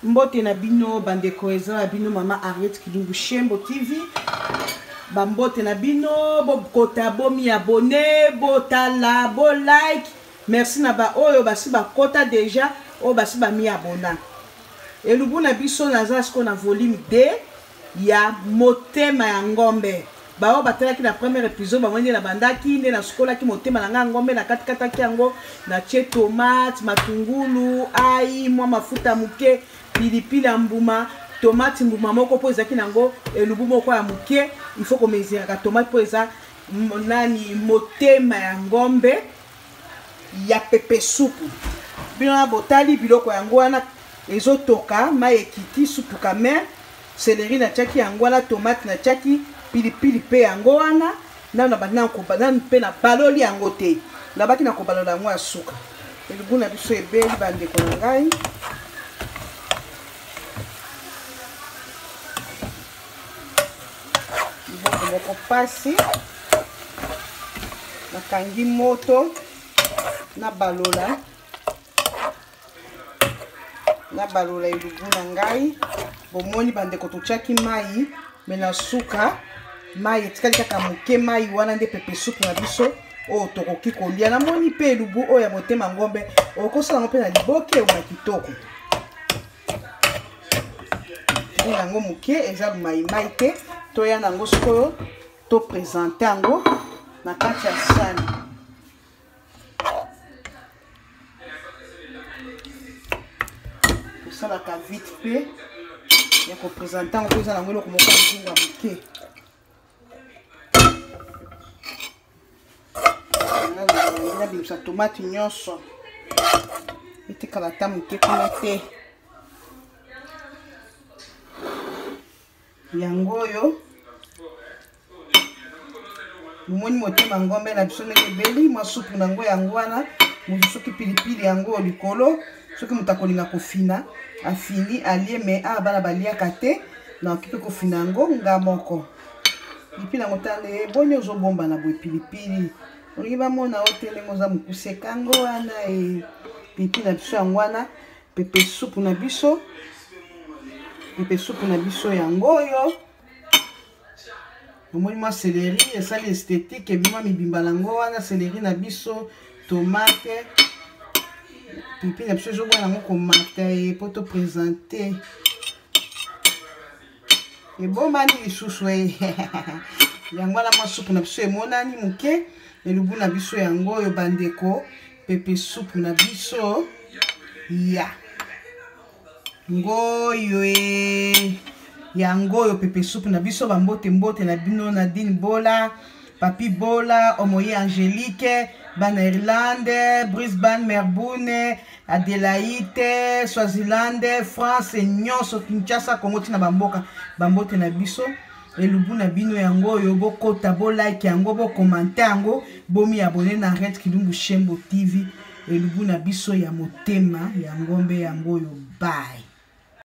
Mbote na bino bandeko, eza na bino mama Harriet Kilumbu Shembo TV. Bambote na bino, bokota, bomi abonne, botala, bo like. Merci na ba oyo basi bakota deja, oyo basi bami abona. Elubu na biso naza siko na volume 2 ya motema ya ngombe. Baoyo batalaki na premier episode bamoni nde nabandaki, nde nasukolaki motema na ngai ya ngombe, nakatikataki yango, natie tomate, matungulu, ai, mwa mafuta moke, pilipili ya mbuma, tomate mbuma moko mpo ezalaki nango elubu moko ya moke. Il faut komeziraka tomate mpo eza nani motema ya ngombe ya pepe supu. Bino na botali biloko yango wana ezotoka, mai ekiti, supu kame, celery natiaki yango wana, tomate natiaki, pilipili mpe yango wana. Nanu nabandi nanu mpe nabaloli yango te, nabaki na kobalola yango ya suka. Elubu na biso ebeli bandeko na ngai. Liboko moko pasi, nakangi moto, nabalola nabalola elubu na ngai. Bomoni bandeko, totiaki mai me na suka mai etikali kaka moke. Mai wana nde pepe supu na biso oyo tokoki kolia. Namoni mpe elubu oyo ya motema ngombe okosala yango mpe na liboke ebima kitoko. Yango moke eza maimai te, toya nango sikoyo topresente yango na kati ya sani. Tosalaka vite mpe ya kopresente yango mpo eza nango eloko moko ya nzungu ya moke. Nabimisa tomate nyonso etikala ata moke kuna te. Yango oyo bomoni motema ngombe na biso ndenge ebeli, mwa supu na yango yango wana. Moto soki pilipili yango likolo, soki moto akolinga kofina afini alie, me awa bana baliaka te, nakoki mpe kofina yango nga moko. Pilipili yango tala boni ozobomba na boye pilipili, olingi bamona yo te ndenge oza mokuse kango wana. E pilipili na biso yango wana, pepe supu na biso, pepe supu na biso yango oyo. Omoni mwa céleri esali esthétique, ebima mibimba nango wana, céleri na biso, tomate, pipi na biso ezobwana yango komata ye po to présenter ebomani lisusu e yango wana mwa supu na biso emonani moke. Elubu na biso yango oyo bandeko, pepe supu na biso ya ngoyo e yango oyo pepe supu na biso. Bambote mbote na bino, Nadine Bola, Papi Bola, Omoye Angélique, bana Irlande, Brisbane, Melbourne, Adelaide, Swaziland, France nyonso, Kinshasa, Congo, tina bamboka. Bambote na biso, elubu na bino yango oyo. Bokota, bolike yango, bokomante yango, bomi abone na Harriet Kilumbu Shembo TV. Elubu na biso ya motema ya ngombe yango oyo. Bye.